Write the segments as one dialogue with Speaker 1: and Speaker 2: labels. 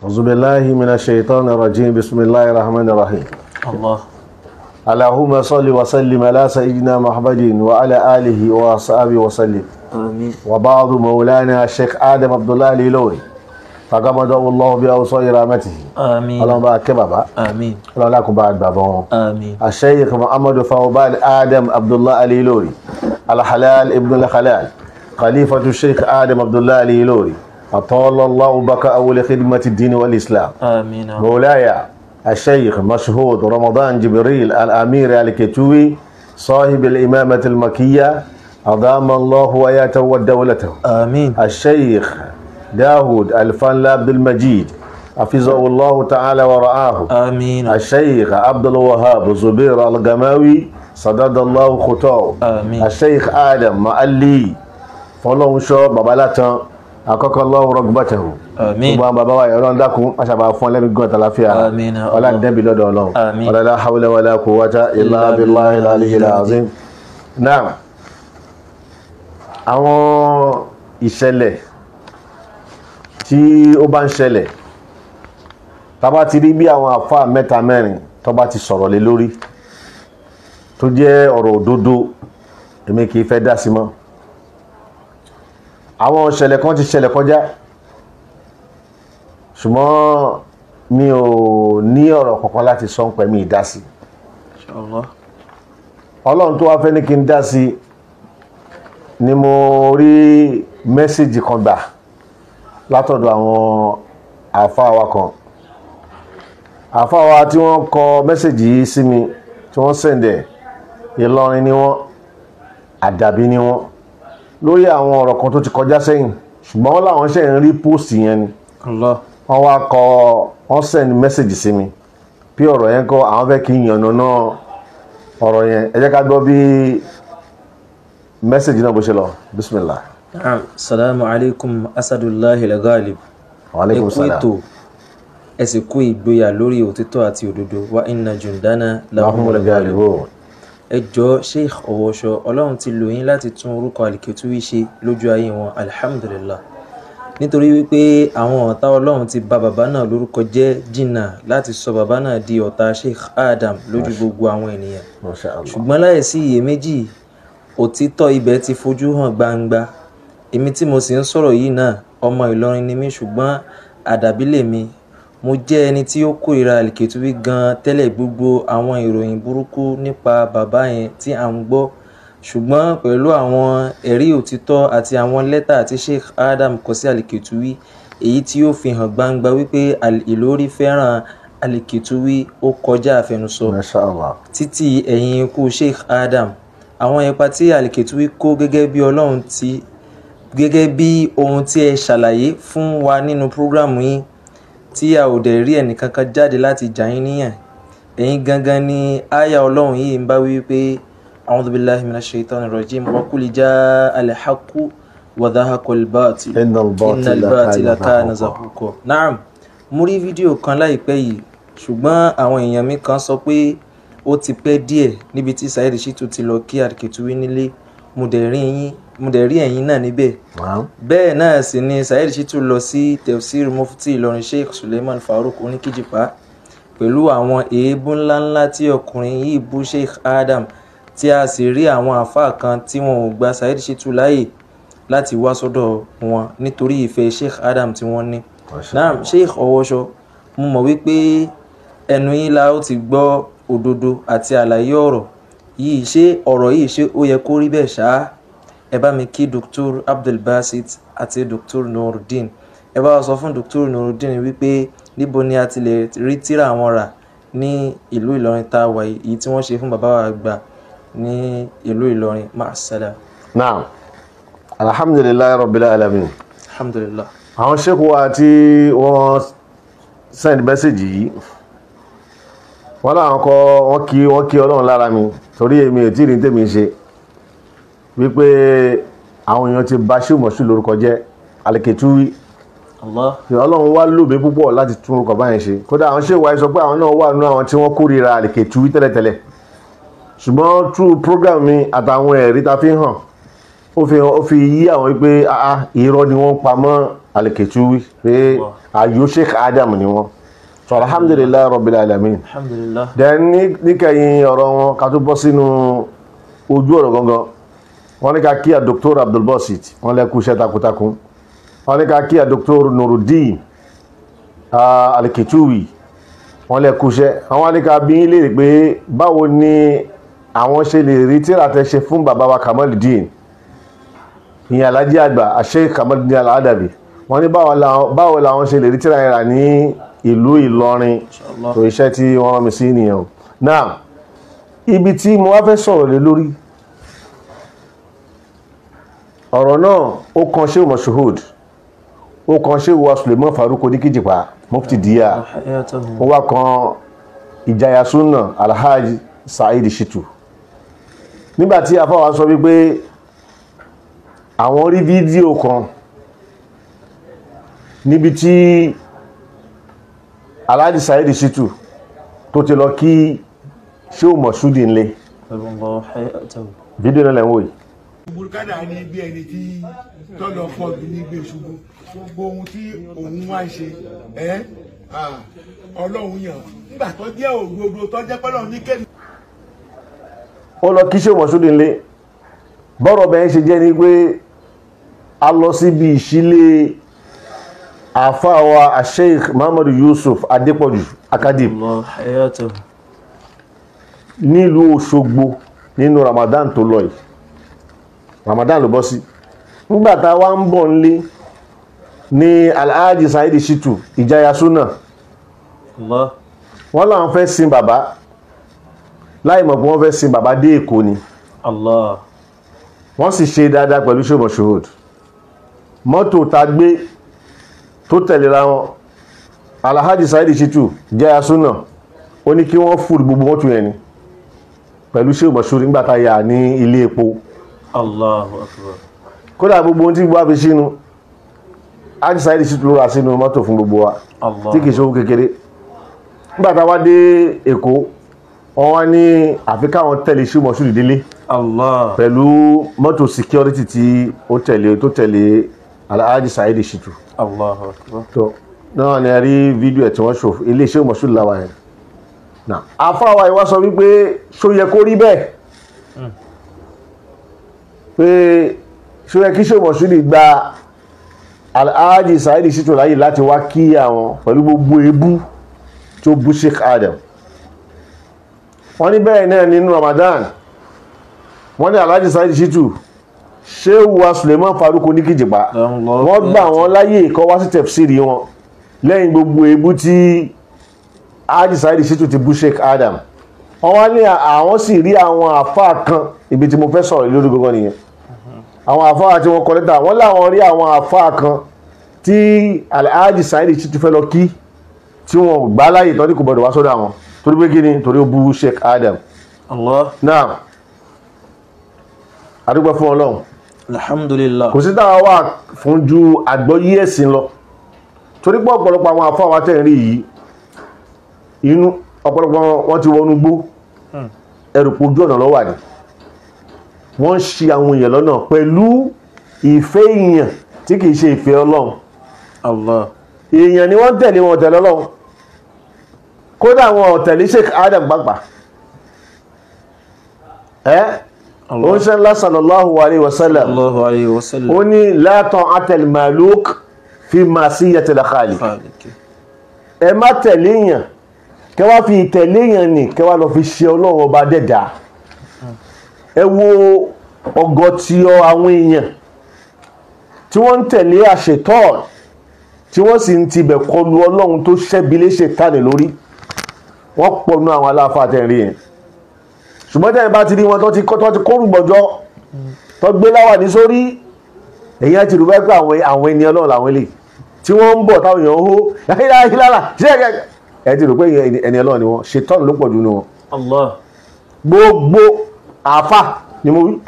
Speaker 1: أعوذ بالله من الشيطان الرجيم بسم الله الرحمن الرحيم
Speaker 2: Allah.
Speaker 1: اللهم صل وسلم على سيدنا محمد وعلى آله وصحبه وسلم.
Speaker 2: Àmín.
Speaker 1: وبعض مولانا الشيخ آدم عبد الله الإيلوري تغمده الله بأوصال رحمته.
Speaker 2: Àmín.
Speaker 1: Ọlọ́run bá kẹ́ bàbá.
Speaker 2: Àmín.
Speaker 1: Ọlọ́run lákùn bá gbàgbọ́ wọn.
Speaker 2: Àmín.
Speaker 1: الشيخ محمد فوبال آدم عبد الله الإيلوري الحلال ابن الحلال خليفة الشيخ آدم عبد الله الإيلوري أطال الله بقاءه لخدمة الدين والإسلام.
Speaker 2: Àmín.
Speaker 1: مولاي الشيخ مشهود رمضان جبريل الأمير الكتوي صاحب الإمامة المكية أدام الله وآياته ودولته.
Speaker 2: Àmín.
Speaker 1: الشيخ داود الفن عبد المجيد حفظه الله تعالى ورعاه.
Speaker 2: Àmín.
Speaker 1: الشيخ عبد الوهاب زبير القماوي سدد الله خطاه.
Speaker 2: Àmín.
Speaker 1: الشيخ آدم معلي فọlọ́runṣọ́ babalátán àkọ́kọ́ lọ́wọ́ rọgbọ́tẹ̀hù.
Speaker 2: Àmín.
Speaker 1: Gbogbo àwọn bàbá wa ẹ̀rọ ń dákun aṣàbà fún ẹlẹ́mí gọ́ta láfíà.
Speaker 2: Àmín.
Speaker 1: Ọlá dẹ́bi lọ́dọ̀ ọlọ́run.
Speaker 2: Àmín.
Speaker 1: Ọlá la hawla wala quwwata illa billahi al-aliyyil azim. Náà àwọn ìṣẹ̀lẹ̀ tí ó bá ń ṣẹlẹ̀, tá bá ti rí bí àwọn àfáà mẹ́ta mẹ́rin tó bá ti sọ̀rọ̀ lé lórí tó jẹ́ ọ̀rọ̀ òdodo, èmi kì í fẹ́ dá sí mọ́. Àwọn ìṣẹ̀lẹ̀ kan ti ṣẹlẹ̀ kọjá, ṣùgbọ́n mi ò ní ọ̀rọ̀ kankan láti sọ ń pẹ́ mi ìdá sí.
Speaker 2: Inshallah.
Speaker 1: Ọlọ́run tó wá fẹ́ ní kí n dá sí ni mo rí mẹ́sẹ̀jì kan gbà látọ̀dọ̀ àwọn àáfàá wa kan. Àáfàá wa tí wọ́n kọ mẹ́sẹ̀jì yìí sí mi, tí wọ́n sẹ̀ǹdẹ̀, Ìlọrin ni wọ́n, Àdàbí ni wọ́n, lórí àwọn ọ̀rọ̀ kan tó ti kọjá sẹ́yìn, ṣùgbọ́n wọ́n láwọn ṣe ń rí póòsì yẹn ni.
Speaker 2: Allah.
Speaker 1: Wọ́n wá kọ, wọ́n send message sí mi bí ọ̀rọ̀ yẹn kọ́, àwọn fẹ́ kí n yànnà náà ọ̀rọ̀ yẹn. Ẹ jẹ́ ká gbọ́ bí message náà bó ṣe lọ. Bismillah.
Speaker 2: Naam. Salamu alaykum Asadullahi al-Ghalib.
Speaker 1: Wa alaikum
Speaker 2: Ẹ kú
Speaker 1: salam.
Speaker 2: ètò, ẹ sì kú ìgboyà lórí òtítọ́ àti òdodo. Wa inna jundana
Speaker 1: lahumul ghalibun.
Speaker 2: Ẹ jọ̀ọ́ Sheikh Ọwọ́ṣọ, Ọlọ́run ti lò yín láti tún orúkọ Al-Ketuwi ṣe lójú ayé wọn, alhamdulillah. Nítorí wípé àwọn ọ̀tá Ọlọ́run ti bà bàbá náà lórúkọ jẹ́ jìnnà láti sọ bàbá náà di ọ̀tá Sheikh Adam lójú gbogbo àwọn ènìyàn.
Speaker 1: Masha Allah.
Speaker 2: Ṣùgbọ́n láìsí iyèméjì, òtítọ́ ibẹ̀ ti fojú hàn gbangba. Èmi tí mo sì ń sọ̀rọ̀ yìí náà, ọmọ Ìlọrin ni mí, ṣùgbọ́n Àdàbí lèmi. Mo jẹ́ ẹni tí ó kórìíra Al-Ketuwi gan tẹ́lẹ̀, gbogbo àwọn ìròyìn burúkú nípa bàbá yẹn tí à ń gbọ́. Ṣùgbọ́n pẹ̀lú àwọn ẹ̀rí òtítọ́ àti àwọn lẹ́tà tí Sheikh Adam kọ sí Al-Ketuwi, èyí tí ó fi hàn gbangba wípé Al-Ìlórí fẹ́ràn Al-Ketuwi ó kọjá àfẹnusọ.
Speaker 1: Masha Allah.
Speaker 2: Títí ẹ̀yìn ikú Sheikh Adam, àwọn ipa tí Al-Ketuwi kó gẹ́gẹ́ bí Ọlọ́run ti gẹ́gẹ́ bí ohun tí ẹ ṣàlàyé fún wa nínú prógrámù yín, tí a ò dẹ̀ rí ẹnìkankan jáde láti jà yín níyàn. Ẹ̀yin gangan ni àyà Ọlọ́run yìí ń bá wí pé a'udhu billahi minash shaitanir rajim wa qul jaa al-haqqu wa dhahaqal batil
Speaker 1: Innal batila
Speaker 2: innal batila
Speaker 1: kana
Speaker 2: kana zahuqa. Naam, mo rí fídíò kan láìpẹ́ yìí, ṣùgbọ́n àwọn èèyàn mi kan sọ pé ó ti pẹ́ díẹ̀ níbi tí Saheed Shittu ti lọ kí Al-Ketuwi nílé. Mo dẹ̀ rí yín, mo dẹ̀ rí ẹ̀yin náà níbẹ̀.
Speaker 1: Naam.
Speaker 2: Bẹ́ẹ̀ náà sì ni Saheed Shittu lọ sí tefsir mufti Ìlọrin Sheikh Suleiman Farouk Oníkíjìpá pẹ̀lú àwọn èébú ńláńlá tí ọkùnrin yìí bú Sheikh Adam, tí a sì rí àwọn àáfàá kan tí wọn ò gba Saheed Shittu láàyè láti wá sọ́dọ̀ wọn nítorí ìfẹ́ Sheikh Adam tí wọ́n ní.
Speaker 1: Masha
Speaker 2: Naam, Sheikh Ọwọ́ṣọ, mo mọ̀ wípé ẹnu yín la ó ti gbọ́ òdodo àti àlàyé ọ̀rọ̀ yìí. Ṣé ọ̀rọ̀ yìí ṣé ó yẹ kó rí bẹ́ẹ̀ ṣáá? Ẹ bá mi kí Dr. Abdulbasit àti Dr. Nurudeen. Ẹ bá wa sọ fún Dr. Nurudeen wípé níbo ni a ti lè rí tírà wọn rà ní ìlú Ìlọrin tá a wà yìí, èyí tí wọ́n ṣe fún bàbá wa àgbà ní ìlú Ìlọrin. Ma'assalam.
Speaker 1: Naam. Alhamdulillahi rabbil alamin.
Speaker 2: Alhamdulillah.
Speaker 1: Àwọn sheikh wa tí wọ́n send message yìí, wọ́n láwọn kọ, wọ́n kí Ọlọ́run lára mi, torí èmi ò tí ì ní tèmi ṣe wípé àwọn èèyàn ti bà ṣùmọ̀ṣù lórúkọ jẹ́ Al-Ketuwi.
Speaker 2: Allah.
Speaker 1: Ọlọ́run wá lò mí púpọ̀ láti tún orúkọ báyìí ṣe. Kódà àwọn sheikh wa sọ pé àwọn náà wà nínú àwọn tí wọ́n kórìíra Al-Ketuwi tẹ́lẹ̀tẹ́lẹ̀, ṣùgbọ́n through program mi àtàwọn ẹ̀rí ta fi hàn Ó fi yí àwọn pé irọ́ ni wọ́n pa mọ́ Al-Ketowi, pé àyò Sheikh Adam ni wọ́n. So alhamdulillahi rabbil alamin.
Speaker 2: Alhamdulillah.
Speaker 1: Then níkẹyìn ọ̀rọ̀ wọn, ká tó bọ́ sínú ojú ọ̀rọ̀ gangan, wọ́n ní ká kí a Dr. Abdulbasit, wọ́n lẹ́kú iṣẹ́ takuntakun. Wọ́n ní ká kí a Dr. Nuruddin Al-Ketowi, wọ́n lẹ́kú iṣẹ́. Wọ́n ní ká bí yín léèrè pé báwo ni àwọn ṣe lè rí tírà tẹ́ ṣe fún bàbá wa Kamaldeen, ìyẹn Alhaji àgbà Sheikh Kamaldeen Al-Adabi. Wọ́n ní báwo làwọn ṣe lè rí tírà yẹn rà ní ìlú Ìlọrin. Tó iṣẹ́ tí wọ́n rán mi sí nìyẹn o. Now, ibi tí mo wá fẹ́ sọ̀rọ̀ lé lórí ọ̀rọ̀ náà, ó kan Sheikh Moshood, ó kan Sheikh wa Suleiman Farouk Oníkìjìpá Mufti Diya, ó wá kan Ìjàyà Sunna Alhaji Saheed Shittu. Nígbàtí afáwa sọ wípé àwọn rí fídíò kan níbi tí Alhaji Saheed Shittu tó ti lọ kí Sheikh Moshood nílé. Fídíò náà lẹ́ ń wò yìí.
Speaker 3: Burúkádà ní bí ẹni tí tọ́lọ fọ́ọ̀gì ní gbé ṣubú, gbogbo ohun tí òun wá ń ṣe ẹ́ Ọlọ́run yàn nígbà tó jẹ́ òdodo tó jẹ́ pẹ́lú ní kéde.
Speaker 1: Ó lọ kí Sheikh Moshood nílé. Bọ́rọ̀ bẹ́ẹ̀ ṣe jẹ́ ni pé a lọ síbi ìṣílé àfáà wa Sheikh Muhammadu Yusuf Adépọ̀jù Akadib nílùú Òṣogbo nínú Ramadan tó lọ yìí. Ramadan ló bọ́ sí. Nígbàtà wá ń bọ̀ nílé ní Alhaji Saheed Shittu Ìjàyà Sunna, wọ́n láwọn fẹ́ sin bàbá, láì mọ̀ pé wọ́n fẹ́ sin bàbá dé Èkó ni. Wọ́n sì ṣe dáadáa pẹ̀lú Sheikh Moshood. Mọ́tò ta gbé tó tẹ̀léra wọn, Alhaji Saheed Shittu Ìjàyà Sunna ó ní kí wọ́n fúrú gbogbo mọ́tò yẹn ni pẹ̀lú Sheikh Moshood nígbàtà yà ní ilé epo.
Speaker 2: Allahu Akbar.
Speaker 1: Kódà gbogbo ohun tí gbogbo wa fi sínú, Alhaji Saheed Shittu ló ra sínú mọ́tò fún gbogbo wa, tí kìí ṣe owó kékeré. Nígbàtà wá dé Èkó, wọ́n wá ní àfi káwọn tẹ̀lé Sheikh Moshood délé pẹ̀lú mọ́tò security tí ó tẹ̀lé tó tẹ̀lé Alhaji Saheed Shittu.
Speaker 2: Allahu Akbar.
Speaker 1: Tó náà ni a rí fídíò ẹ̀ tí wọ́n ṣò ilé Sheikh Moshood láwa yẹn. Àfáà wa sọ wípé ṣó yẹ kó rí bẹ́ẹ̀, pé ṣó yẹ kí Sheikh Moshood gba Alhaji Saheed Shittu láyè láti wá kí àwọn pẹ̀lú gbogbo ebú tó bú Sheikh Adam. Wọ́n ní bẹ́ẹ̀ náà nínú Ramadan, wọ́n ní Alhaji Saheed Shittu, Sheikh wa Suleiman Farouk Oníkìjìpá, wọ́n gbà wọ́n láyè kó wá sí tẹ̀fsíìrì wọn lẹ́yìn gbogbo ebú tí Alhaji Saheed Shittu ti bú Sheikh Adam. Wọ́n wá ní àwọn sì rí àwọn àfáà kan, ibi tí mo fẹ́ sọ̀rọ̀ lórí gbogbo nìyẹn. Àwọn àfáà tí wọ́n kọ lẹ́tà, wọ́n láwọn rí àwọn àfáà kan tí Alhaji Saheed Shittu fẹ́ lọ kí, tí wọ́n gbà láyè tọ́ ní kò gbọdọ̀ wá sọ́dọ̀ àwọn, torí pé kí ni, torí ó bú Sheikh Adam.
Speaker 2: Allah.
Speaker 1: Náà a dúpẹ́ fún Ọlọ́run.
Speaker 2: Alhamdulillah.
Speaker 1: Kò sí táwa wà fún ju àgbọ́yé ẹ̀sìn lọ, torí pé ọ̀pọ̀lọpọ̀ àwọn àfáà wa tẹ̀ ń rí yìí, inú ọ̀pọ̀lọpọ̀ wọn ti wọnú gbó, ẹrù pojú ọ̀nà lọ́wọ́ ni wọ́n ń ṣì àwọn èèyàn lọ́nà pẹ̀lú ìfẹ́ èèyàn tí kìí ṣe ìfẹ́ Ọlọ́run.
Speaker 2: Allah.
Speaker 1: Èèyàn ni wọ́n tẹ̀lé, wọn tẹ̀lé Ọlọ́run. Kódà wọn ò tẹ̀lé Sheikh Adam pàápàá. Ó ń ṣe ńlá sallallahu alayhi wa sallam, ó ní la ta'atal maluk fi ma'siyatil khaliq. Ẹ má tẹ̀lé èèyàn, kẹwàá fi ìtẹ̀lé èèyàn nì kẹwàá lọ fi ṣe Ọlọ́run ọba dẹ́dà. Ẹ wo ọgọ́ tí ọ àwọn èèyàn tí wọ́n ń tẹ̀lé àṣetọ́ọ̀, tí wọ́n sì ń tibẹ̀ kọlu Ọlọ́run tó ṣẹ́bilé ṣètánì lórí. Wọ́n pọ̀ nú àwọn aláfáà tẹ̀ ń rí yẹn. Ṣùgbọ́n tẹ́yìn bá ti rí wọn tó ti kórùgbọ̀jọ́ tó gbé láwà ní sórí, èyí ti rú bẹ́ẹ̀ pé àwọn ènìyàn Ọlọ́run làwọn eléyìí tí wọ́n ń bọ̀ táwọn èèyàn ń hó yáyáyára ṣé ẹ ti rò pé ẹni Ọlọ́run ni wọ́n, ṣètọ́nù ló pọ̀ jù nù wọn.
Speaker 2: Allah.
Speaker 1: Gbogbo àfà ni mo wí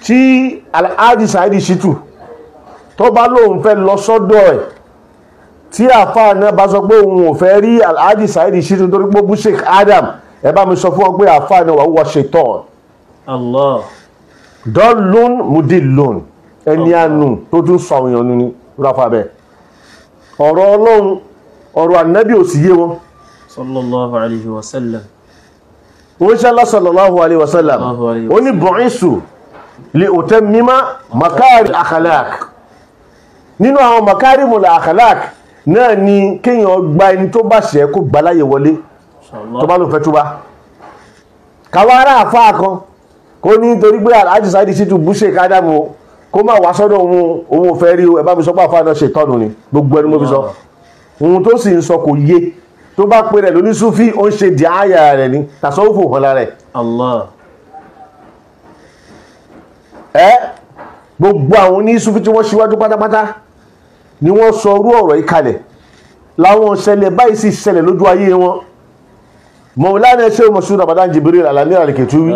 Speaker 1: tí Alhaji Saheed Shittu tó bá lóun fẹ́ lọ sọ́dọ̀ ẹ̀, tí àfà náà bá sọ pé òun ò fẹ́ rí Alhaji Saheed Shittu torí pé ó bú Sheikh Adam, ẹ bá mi sọ fún wọn pé àfà náà wà wúwa ṣètọ́n.
Speaker 2: Allah.
Speaker 1: Dọ́lún mudilun, ẹni àánú tó tún sọ àwọn èèyàn ní ráfà bẹ́ẹ̀. Ọ̀rọ̀ Ọlọ́run, ọ̀rọ̀ ànábì ò sì yé wọn.
Speaker 2: Sallallahu alayhi wa sallam.
Speaker 1: Oníṣẹ́lá sallallahu alayhi wa sallam ó ní bu'isu li utammima makari akhlaq. Nínú àwọn makarimul akhlaq náà ni kéèyàn gba ẹni tó bá ṣẹ̀ kó gbà láyè wọlé tó bá ló fẹ́ túbá. Káwárà àfáà kan kó ní torí pé Alhaji Saheed Shittu bú Sheikh Adam o, kó má wá sọ́dọ̀ òun, òun ò fẹ́ rí o, ẹ bá mi sọ pé àfáà náà ṣe tọ́nu ni, gbogbo ẹni mo fi sọ. Ohun tó sì ń sọ kò yé, tó bá pe rẹ̀ lóní súfí, ó ń ṣe di àyà rẹ̀ ni, tàṣọ́wọ́fò hàn lára ẹ̀.
Speaker 2: Allah.
Speaker 1: Ẹ gbogbo àwọn onísúfí tí wọ́n ṣíwájú pátápátá ni wọ́n sọ orú ọ̀rọ̀ yìí kalẹ̀, láwọn ṣẹlẹ̀ báyìí sì ṣẹlẹ̀ lójú ayé wọn. Mọ̀lánà Sheikh Moshood Ramadan Jibril Alami Al-Ketuwi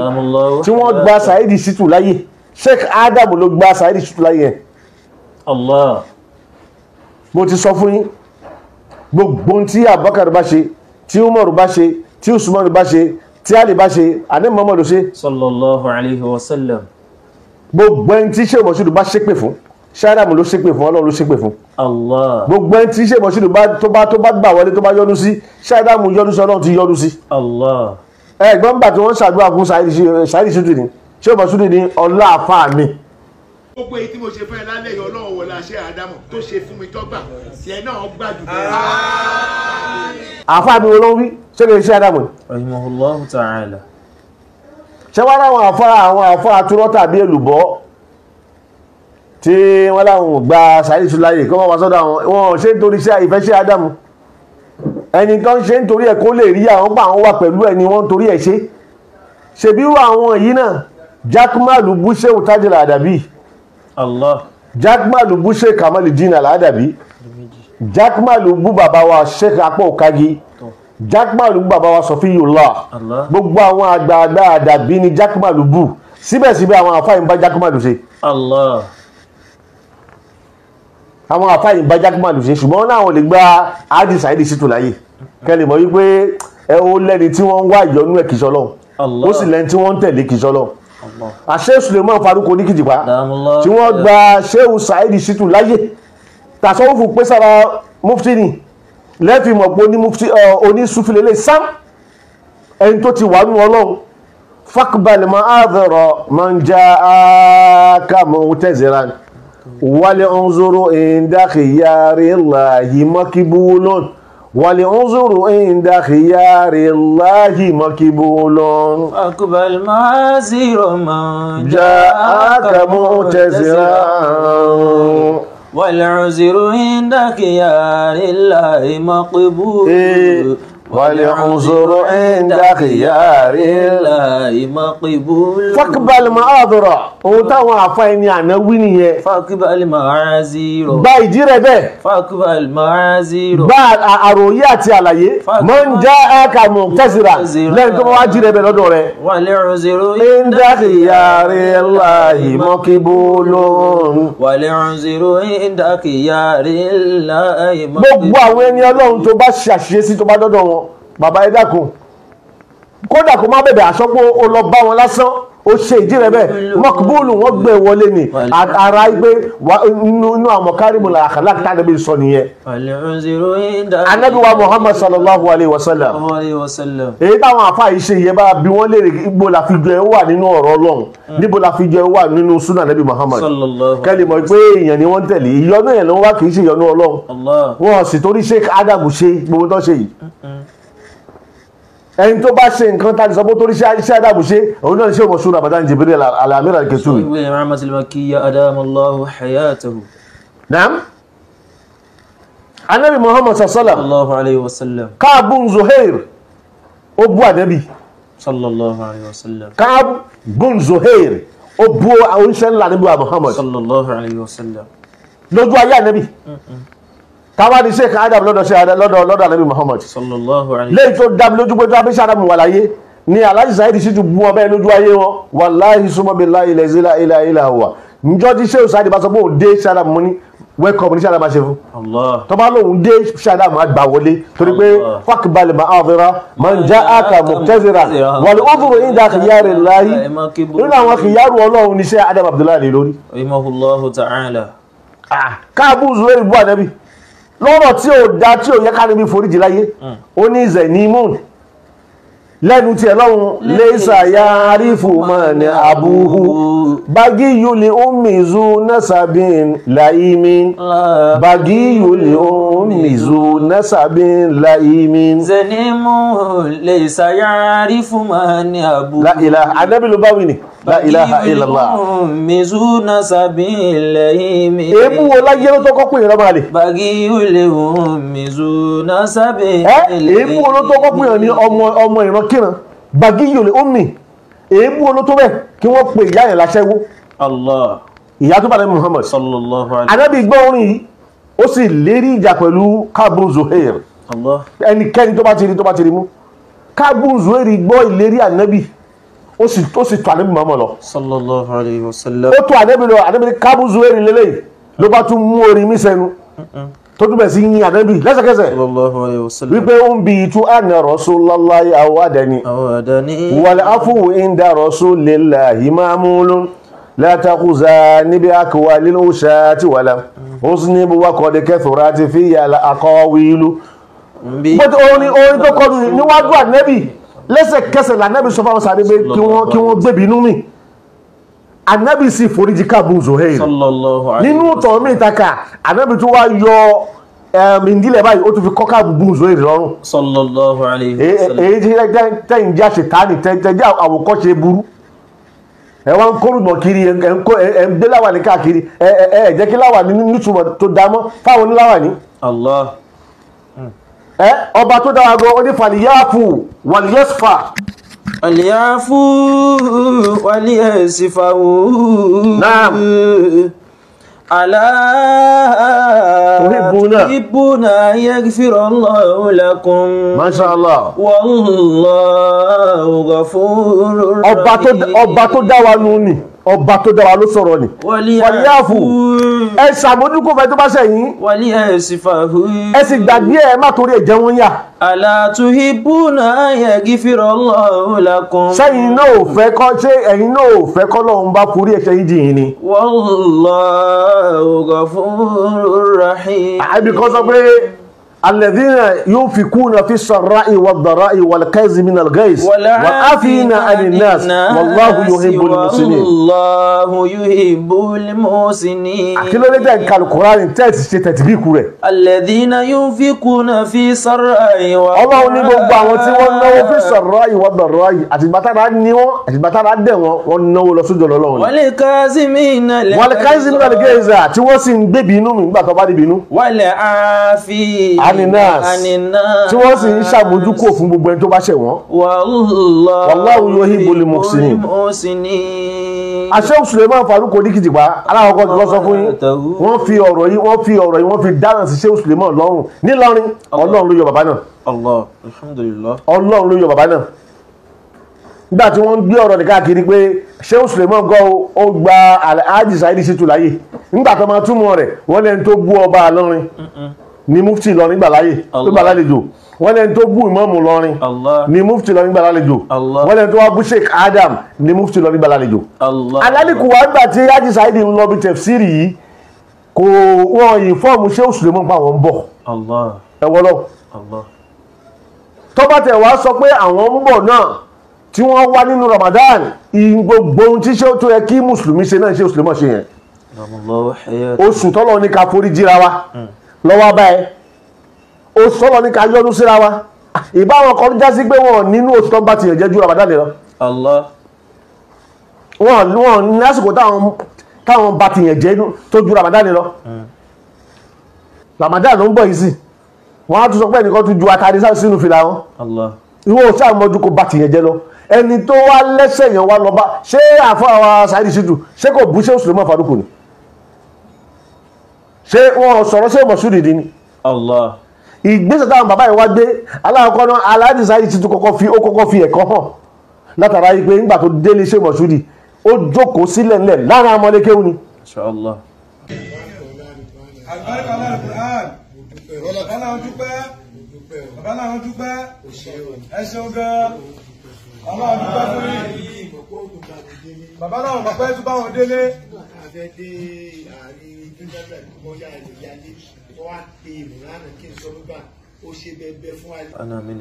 Speaker 1: tí wọ́n gba Saheed Shittu láyè, Sheikh Adam ló gba Saheed Shittu láyè yẹn.
Speaker 2: Allah.
Speaker 1: Mo ti sọ fún yín, gbogbo tí Abubakar bá ṣe, tí Umar bá ṣe, tí Usman bá ṣe, tí Ali bá ṣe, àní Muhammad ló ṣe.
Speaker 2: Sallallahu alayhi wa sallam.
Speaker 1: Gbogbo ẹni tí Sheikh Moshood bá ṣépè fún, Sheikh Adam ló ṣépè fún, Ọlọ́run ló ṣépè fún.
Speaker 2: Allah.
Speaker 1: Gbogbo ẹni tí Sheikh Moshood tó bá gbà wọlé, tó bá yọ́nú sí, Sheikh Adam yọ́nú sí, Ọlọ́run ti yọ́nú sí.
Speaker 2: Allah.
Speaker 1: Ẹ̀gbọ́n gbà tí wọ́n ṣàdúrà fún Saheed Shittu ni, Sheikh Moshood ní ọlá àfáà mi.
Speaker 3: Gbogbo èyí tí mo ṣe fún ẹ lálẹ́ yìí, Ọlọ́run wọlé àṣẹ Ádámọ̀ tó ṣe fún mi tọ́gbà tiẹ̀ náà gbà jù bẹ́ẹ̀.
Speaker 1: Àfáà mi wo ló ń wí? Ṣé kìí ṣe Ádámù?
Speaker 2: Rahimahullahu ta'ala.
Speaker 1: Ṣé wàá ráwọn àfáà àtúrọ́ tàbí èlùbọ́ tí wọ́n láwọn gba Saheed Shittu láyè kí wọ́n wá sọ́dọ̀ àwọn, wọn ṣe nítorí iṣẹ́ ìfẹ́ ṣe Ádámù. Ẹni tó ń ṣe nítorí ẹ̀ kó lè rí àwọn pa àwọn wà pẹ̀lú ẹni wọ́n nítorí ẹ̀ ṣe. Ṣèbí irú àwọn yìí náà, Jakmalu bú Shehu Tajul Adabi.
Speaker 2: Allah.
Speaker 1: Jakmalu bú Sheikh Kamaludin Al-Adabi. Jakmalu bú bàbá wa Sheikh Apá Òkagi. Jakmalu bú bàbá wa Sọfíyùlá. Gbogbo àwọn àgbààgbà àdàbí ni Jakmalu bú. Síbẹ̀síbẹ̀ àwọn àfáà ń bá Jakmalu ṣe.
Speaker 2: Allah.
Speaker 1: Àwọn àfáà ń bá Jakmalu ṣe, ṣùgbọ́n náà wọ́n lè gba Alhaji Saheed Shittu láyè. Kẹ́lẹ̀ mọ̀ wípé ẹ ó lẹ́ni tí wọ́n ń wá ìyọnú ẹ̀ kìí ṣọlọ́run. Ó sì lẹ́ni tí wọ́n ń tẹ̀lé kìí ṣọlọ́run. Àṣẹ Suleiman Faruku oníkìjìpá tí wọ́n gba Shehu Saheed Shittu láyè, tàṣọ́wọ́fù pé sára mufti ni, lẹ́fì mọ̀ pé onísúfilélẹ̀ sam ẹni tó ti wà nínú Ọlọ́run. Faqbal ma'adhara man ja'aka mu'taziran wal unzuru inda khiyarillahi makbulun wal unzuru inda khiyarillahi makbulun.
Speaker 2: Aqbal ma'azira man
Speaker 1: ja'aka mu'taziran
Speaker 2: wal unzuru inda khiyarillahi maqbul.
Speaker 1: Wal unzuru inda khiyarillahi
Speaker 2: maqbul.
Speaker 1: Faqbal ma'adhara, ohun táwọn àfa ẹni àná wí nìyẹn.
Speaker 2: Faqbal ma'azira,
Speaker 1: gba ìdí rẹ̀ bẹ́ẹ̀.
Speaker 2: Faqbal ma'azira,
Speaker 1: gba àròyé àti àlàyé. Man ja'aka mu'taziran, lẹ́yìn tó bá wá jí rẹ̀ bẹ́ẹ̀ lọ́dọ̀ rẹ̀.
Speaker 2: Wal unzuru
Speaker 1: inda khiyarillahi maqbulun.
Speaker 2: Wal unzuru inda khiyarillahi maqbulun.
Speaker 1: Gbogbo àwọn ẹni Ọlọ́run tó bá ṣàṣìṣe sí tó bá dọ́dọ̀ wọn, bàbá ẹ dákun, kódà kó má bẹ̀bẹ̀ àṣọpọ̀ ó lọ bá wọn lásán, ó ṣe ìdí rẹ̀ bẹ́ẹ̀, mọ́kúbúlù wọ́n gbé wọlé ni. Ara gbé inú àwọn kárìmù làkàlà tàbí sọ nìyẹn. Ànábì wa Muhammad sallallahu alayhi wa sallam, èyí táwọn àfa yìí ṣe yẹ bá bí wọ́n léèrè ibo la fi jọ ẹ wà nínú ọ̀rọ̀ Ọlọ́run, níbo la fi jọ ẹ wà nínú súnà Ànábì Muhammad. Kẹ́lẹ̀ mọ̀ pé èèyàn ni wọ́n tẹ̀lé, ìyọnu yẹn ló ń wá, kì í ṣe ìyọnu Ọlọ́run. Wọn sì torí Sheikh Adam ṣe gbogbo tó ṣe yìí. Ẹni tó bá ṣe nǹkan tàbí sọ pé torí iṣẹ́ Ádámù ṣe, òun náà ṣe Moshood Ramadan Jibril Al-Amir Al-Ketuwi. Naam. Anabi Muhammad sallallahu
Speaker 2: alayhi wa sallam.
Speaker 1: Ka'b bun Zuhair ó bú Ànábì
Speaker 2: sallallahu alayhi wa sallam.
Speaker 1: Ka'b bun Zuhair ó bú oníṣẹ́ ńlá Ànábì wa Muhammad
Speaker 2: sallallahu alayhi wa sallam.
Speaker 1: Lójú ayé Ànábì. Táwa ní Sheikh Adam lọ́dọ̀ Ànábì Muhammad
Speaker 2: sallallahu alayhi.
Speaker 1: Lẹ́yìn tó dá mi lójú pé tó abẹ́ṣẹ́ Adam wà láyé ni Alhaji Saheed Shittu bú ọbẹ̀ lójú ayé wọn, wallahi summa billahi la ilaha illa huwa. Njọ́ tí Sheikh Saheed bá sọ pé òun dé Sheikh Adam mú ní Welcome ní sàdámà ṣe fún.
Speaker 2: Allah.
Speaker 1: Tó bá lóun dé sàdámà gbà wọlé torí pé fákìbalẹ̀ máa àfẹ́ra máa ń já àkà mọ̀tẹ́sìrà wal udhru inda khiyari llahi. Nínú àwọn kìyàrú Ọlọ́run ní Sheikh Adam Abdullahi lè lórí.
Speaker 2: Rahimahullahu ta'ala.
Speaker 1: Káàbù Zuhair bú ànábì lọ́rọ̀ tí ò dá tí ò yẹ ká níbi foríjì láyé. Ó ní zenimun lẹ́nu tí ẹlọ́run lẹ́sà yárífù mọ́ ní abúhú bagíyù lè omizu nasabin láìmí bagíyù lè omizu nasabin láìmí.
Speaker 2: Zenimu lẹ́sà yárífù mọ́ ní abúhú.
Speaker 1: La ilaha anábì ló bá wí ni la ilaha illallah.
Speaker 2: Omizu nasabin láìmí.
Speaker 1: Èébú wo láyé ló tó kọ́ pé ìrọ́mọ àlè.
Speaker 2: Bagíyù lè omizu nasabin láìmí.
Speaker 1: Èébú wo ló tó kọ́ pé ìrọ́ ní ọmọ ìran kíran bagíyù lè omi. Èébú wo ló tó bẹ́ẹ̀ kí wọ́n pe ìyá yẹn láṣẹ́wó.
Speaker 2: Allah.
Speaker 1: Ìyá tó bá dé Muhammad
Speaker 2: sallallahu alaihi.
Speaker 1: Anábì gbọ́ orin yìí ó sì lérí ìjà pẹ̀lú Káàbù Zuhair.
Speaker 2: Allah.
Speaker 1: Ẹnikẹ́ni tó bá ti rí tó bá ti rí mú. Káàbù Zuhair gbọ́ ìlérí ànábì ó sì tó ànábì Muhammad lọ.
Speaker 2: Sallallahu alaihi wasallam.
Speaker 1: Ó tó ànábì lọ, ànábì ní Káàbù Zuhair lélẹ́yìí ló bá tún mú orin mi sẹ́nu tó tún bẹ̀ sí yín ànábì lẹ́sẹ̀kẹsẹ̀.
Speaker 2: Sallallahu alaihi wasallam.
Speaker 1: Wípé ó ń bi ìtú àná Rasulullahi àwádẹ́ni wal afu inda Rasulillahi ma'mulun la takhuzani bi aqwalil ushati wala usnibu wa qad kathurati fiya al aqawilu. Bó ti orin tó kọlu níwájú ànábì lẹ́sẹ̀kẹsẹ̀ lànábì sọ fáwọn sàbí pé kí wọ́n gbébi inú mi. Ànábì sì foríjì Káàbù Zuhair. Nínú tọ̀ mí ìtaka ànábì tó wá yọ ìdílé báyìí ó tún fi kọ́ Káàbù Zuhair lọ́rùn.
Speaker 2: Sallallahu alaihi wasallam.
Speaker 1: Èyí tí tẹ́yìn jẹ́ àṣetánì tẹ́jẹ́ àwòkọ́ṣe burú. Ẹ wá ń kórùmọ̀ kiri, ẹ ń gbé láwàní káàkiri, ẹ jẹ́ kí láwàní nítumọ̀ tó dámọ́ fáwọn oníláwàní.
Speaker 2: Allah.
Speaker 1: Ọba tó dára gan oní fàlìyáàfù wàlìyẹ́sfà.
Speaker 2: Wàlìyáàfù wàlìyẹ́sfà.
Speaker 1: Naam.
Speaker 2: Alá tuhibbuna yaghfirallahu lakum.
Speaker 1: Masha Allah.
Speaker 2: Wallahu ghafurur rahim.
Speaker 1: Ọba tó dá wa nù ni, ọba tó dá wa ló sọ̀rọ̀ ni. Wàlìyáàfù ẹ ṣàmójúkò fẹ́ tó bá ṣẹ̀yìn.
Speaker 2: Wàlìyẹ́sfà.
Speaker 1: Ẹ sì gbàgbé ẹ má torí ẹ jẹ wọ́n yà.
Speaker 2: Alá tuhibbuna yaghfirallahu lakum.
Speaker 1: Sẹ́yìn náà ò fẹ́ kọ́, ṣé ẹ̀yin náà ò fẹ́ kọ́ lọ́hún bá forí ẹ̀ṣẹ̀ yín jìn yín ni.
Speaker 2: Wallahu ghafurur rahim.
Speaker 1: Àbí kan sọ pé alladhina yunfikuna fi sarra'i wad-dharra'i wal-kazimina al-ghayz wal-'afina 'anil nas wallahu yuhibbul muhsinin.
Speaker 2: Wallahu yuhibbul muhsinin.
Speaker 1: Àkílódé tẹ̀ ń ka Al-Qur'ani tẹ́ ti ṣe tẹ̀tìbíkù rẹ̀.
Speaker 2: Alladhina yunfikuna fi sarra'i wad-dharra'i.
Speaker 1: Ọlọ́run ní gbogbo àwọn tí wọ́n náwó fi sarra'i wad-dharra'i àtìgbàtàrà ní wọ́n àtìgbàtàrà dẹ̀ wọ́n wọ́n náwó lọ sójú Ọlọ́run.
Speaker 2: Wal-kazimina
Speaker 1: al-ghayz tí wọ́n sì ń gbébi inú mi nígbà tó bá débi inú.
Speaker 2: Wal-'afina
Speaker 1: tí wọ́n sì ń ṣàmójúkò fún gbogbo ẹni tó bá ṣẹ̀ wọ́n.
Speaker 2: Wallahu
Speaker 1: yuhibbul muhsinin. Sheikh Suleiman Farouk Oníkìtìpá alákọ̀ọ́kọ́ ti lọ sọ fún yín, wọ́n fi ọ̀rọ̀ yìí wọ́n fi ọ̀rọ̀ yìí wọ́n fi dáná sí Sheikh Suleiman lọ́rùn nílọrin. Ọlọ́run ló yọ bàbá náà.
Speaker 2: Allah, alhamdulillah.
Speaker 1: Ọlọ́run ló yọ bàbá náà. Nígbà tí wọ́n ń gbé ọ̀rọ̀ ní káàkiri pé Sheikh Suleiman gan ó gba Alhaji Saheed Shittu láyè, nígbà tó máa túmọ̀ rẹ̀ wọ́n lẹ́ni tó bú ọba Ìlọrin ni mufti Ìlọrin gbà láyè tó gbà lálejò, wọ́n lẹ́ni tó bú ìmáàmù Ìlọrin ni mufti Ìlọrin gbà lálejò, wọ́n lẹ́ni tó wá bú Sheikh Adam ni mufti Ìlọrin gbà lálejò. Alálìkù wa gbà tí Haji Saheed ń lọ bí tẹ̀fsírì yìí kò wọ́n yìí fọ́ọ̀mù Sheikh Suleiman pa àwọn ń bọ̀. Ẹ wọ́lọ́ tó bá tẹ̀ wá sọ pé àwọn ń bọ̀ náà tí wọ́n wá nínú Ramadan, gbogbo ohun tí ṣé tó yẹ kí mùsùlùmí ṣe náà Sheikh Suleiman ṣe yẹn. Oṣù tọ́lọ́ ní ká forí jíra wa lọ́wọ́ báyìí, oṣù tọ́lọ́ ní ká yọ́nú síra wa. Ìbáwọn kan já sí pé wọn nínú oṣù tó ń bá ti yàn jẹ́ ju Ramadan lọ. Wọn ní lásìkò táwọn bá ti yàn jẹ́ tó ju Ramadan lọ. Ramadan ló ń bọ̀ yìí sí, wọ́n á tún sọ pé ẹnìkan tún ju atari sínú fìlà wọn. Ìwọ ò sáà mọ́jú kó bá ti yàn jẹ́ lọ. Ẹni tó wá lẹ́sẹ̀ yẹn wá lọ bá ṣé àfọwọ́ Saheed Shittu ṣé kò bú Sheikh Suleiman Farouk ni? Ṣé wọn sọ̀rọ̀ ṣé Mọ̀ṣúrì ni? Ìgbésẹ̀ táwọn bàbá yìí wá gbé alákọ̀ọ́kọ́ náà Alhaji Saheed Shittu kọ́kọ́ fi ẹ̀kọ́ hàn látara yìí pé nígbà tó délé ṣé Mọ̀ṣúrì ó jókòó sílẹ̀ ńlẹ̀ lára ọmọlékéwù ni.
Speaker 2: Inshallah.
Speaker 4: Àlùbáríkà Al-Qur'an. Bàbá làwọn dúpẹ́. Bàbá làwọn dúpẹ́. Ẹ ṣeun gan. Ọlọ́run dúpẹ́ fún yín. Bàbá làwọn mọ̀ pé tún bá wọn délé.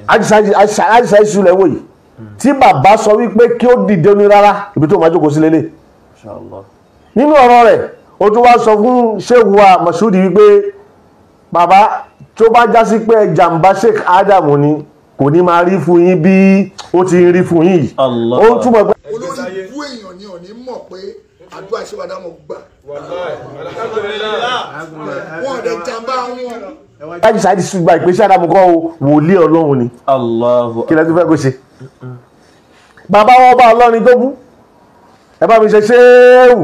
Speaker 1: Àjíṣà ìṣú lẹ́wọ̀ yìí tí bàbá sọ wípé kí ó dìde ní rárá ibi tó máa jókòó sí lélẹ̀. Nínú ọ̀rọ̀ rẹ̀ ó tún wá sọ fún Sheikh wa Masudi wípé bàbá tó bá já sí pé jàǹbá Sheikh Adam ni kò ní máa rí fún yín bí ó ti ń rí fún yín yìí. Ó túmọ̀ pé
Speaker 5: olórí bú èèyàn ni ò ní mọ̀ pé àdúrà ṣé wàá dámọ̀ gbà. Wọn ò dẹ̀ jàǹbá wọn.
Speaker 1: Àjíṣà ìṣú gba ìpèsè Adam kọ́ o wòlíì Ọlọ́run ni. Kí lẹ́tún fẹ́ kó ṣe? Bàbá wọn bá Ọlọ́run tó bú. Ẹ bá mi ṣe ṣéhù.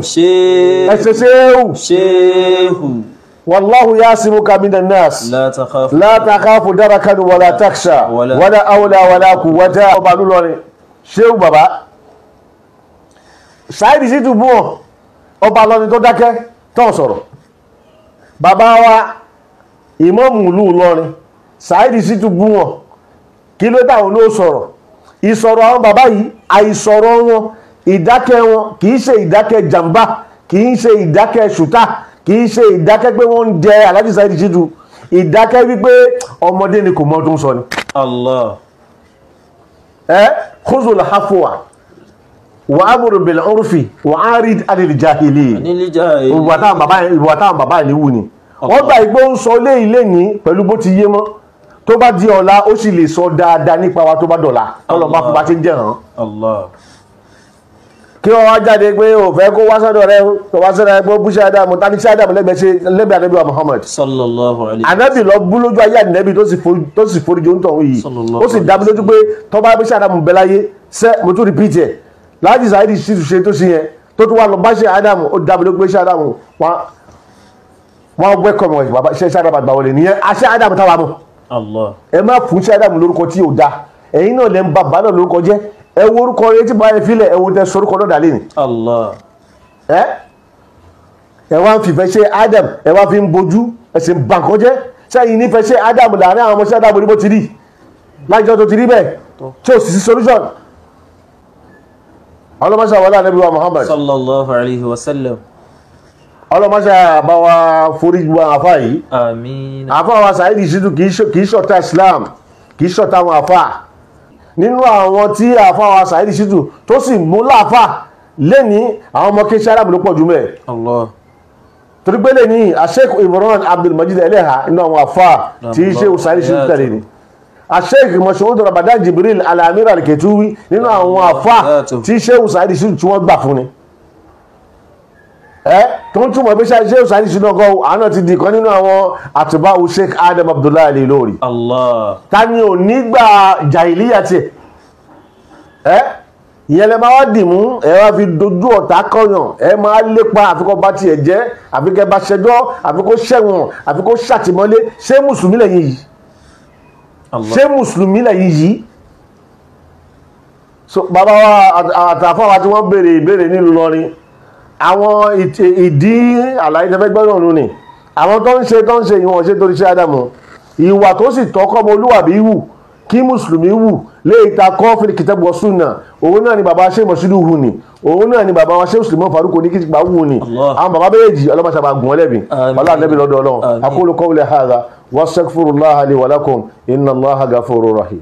Speaker 1: Ẹ ṣe ṣéhù.
Speaker 2: Ṣéhù.
Speaker 1: Wallahu yasimuka minan nas. La takhafu darakan wala taksha. Wala hawla wala quwwata. Ọba lúlọrin. Ṣéhù bàbá. Saheed Shittu bú wọn. Ọba Ọlọ́run tó dákẹ́ tó sọ̀rọ̀. Bàbá wa ìmáàmù ìlú Ìlọrin. Saheed Shittu bú wọn. Kí ló dáhùn ló sọ̀rọ̀? Ìsọ̀rọ̀ àwọn bàbá yìí, àìsọ̀rọ̀ wọn, ìdákẹ́ wọn kìí ṣe ìdákẹ́ jàmbá, kìí ṣe ìdákẹ́ ṣùtá, kìí ṣe ìdákẹ́ pé wọ́n ń jẹ Alhaji Saheed Shittu, ìdákẹ́ wípé ọmọdé ni kò mọ tó ń sọ ni.
Speaker 2: Allah.
Speaker 1: Ẹ khuzul hafwa wa amru bil urfi wa arid anil jahili. Ìwà táwọn bàbá yìí wù ni. Wọ́n gbà ìgbó ń sọ lé ilé ní pẹ̀lú bó ti yé mọ́. Tó bá di ọ̀la ó sì lè sọ dáadáa nípa wa tó bá dọ̀la ọlọ́pàá fún bá ti ń jẹ́ hàn. Kí wọ́n wá jáde pé ò fẹ́ kó wá sọ́dọ̀ rẹ tó wá sọ́dọ̀ rẹ pé ó bú sí Ádámù tani sí Ádámù lẹ́gbẹ̀ẹ́ ànábì wa Muhammad.
Speaker 2: Sallallahu alayhi.
Speaker 1: Ànábì lọ bú lójú ayé ànábì tó sì foríjì ó ń tọ̀hún yìí. Ó sì dá mi lójú pé tó bá bí sí Ádámù bẹ láyé sẹ́ mo tún repeat ẹ̀ Alhaji Saheed Shittu ṣe tó ṣe yẹn tó tún wá lọ bá ṣe Ádámù ó dá mi lójú pé ṣe Ádámù wọn wẹ́kọ̀mù ṣe Ádámù àgbà wọlé nìyẹn àṣẹ Ádámù táwa mọ̀. Ẹ má fún ṣe Ádámù lórúkọ tí ò da ẹ̀yin náà lẹ ń ba bàbá náà lórúkọ jẹ́ ẹ wo orúkọ rẹ tí báyìí filẹ̀ ẹ wo tẹ sorúkọ náà dàlẹ́ ni. Ẹ wá ń fìfẹ́ ṣe Ádámù ẹ wá fi ń bojú ẹ sì ń bà nǹkan jẹ́ sẹ́yìn nífẹ̀ẹ́ ṣe Ádámù láàrin àwọn ọmọ ṣe Ádámù ní bó ti rí lájọ́ tó ti rí bẹ́ẹ̀ tí ò sì sí solution. Ọlọ́mọṣẹ́ wọlé ànábì wa Muhammad
Speaker 2: sallallahu alayhi wa sallam.
Speaker 1: Ọlọ́mọṣẹ́ bá wa forí wa àfáà yìí.
Speaker 2: Àmín.
Speaker 1: Àfáà wa Saheed Shittu kìí ṣọ̀tá Islam kìí ṣọ̀tá àwọn àfáà. Nínú àwọn tí àfáà wa Saheed Shittu tó sì mú láàfáà lẹ́ni àwọn ọmọ kí sáráàmù ló pọ̀ jù mẹ́.
Speaker 2: Allah.
Speaker 1: Torí pé lẹ́ni Sheikh Imran Abdul Majid Eleha nínú àwọn àfáà tí ṣe Saheed Shittu tẹ̀lé ni. Sheikh Mashood Ramadan Jibril Al-Amir Al-Ketuwi nínú àwọn àfáà tí ṣe Saheed Shittu tí wọ́n gbà fún ni. Tó ń túmọ̀ bí ṣe Saheed Shittu náà kọ́ àwọn ti di kan nínú àwọn àtúbáwò Sheikh Adam Abdullahi Al-Ilory.
Speaker 2: Allah.
Speaker 1: Ta ni ò nígbà jàìlíyà tiẹ̀? Ìyẹn lẹ máa wá dì mú ẹ wá fi dojú ọ̀tá kọyàn ẹ máa lépa àfikọ́ bá tiẹ̀ jẹ́ àfikẹ́ bá ṣẹjọ́ àfikọ́ ṣẹ̀wọ̀n àfikọ́ ṣàtìmọ́lé. Ṣé mùsùlùmí lẹ́yìn yìí? Ṣé mùsùlùmí lẹ́yìn yìí? So bàbá wa àtàfà wa tí wọ́n béèrè ìbéèrè nílùú Ìlọrin àwọn ìdí àlàyé tẹfẹ́ gbọ́dọ̀ nù ni àwọn tó ń ṣe ìwọ̀n ṣe torí ṣe Ádámù ìwà tó sì tọ́kọ́ ọmọ olúwàbí wù kí mùsùlùmí wù lè ta kọ́ fil kitab wa sunnah òun náà ni bàbá ṣe mọ̀ṣúlù hù ni òun náà ni bàbá wa ṣe mùsùlùmí Faruku ní kìtìpá hù ni àwọn bàbá méjèèjì ọlọ́mọṣàbà gùn ọlẹ́bí ọlọ́run nẹ́bí lọ́dọ̀ ọlọ́run aqulu qawli hadha wastaghfirullaha li wa lakum inna Allaha ghafurur rahim.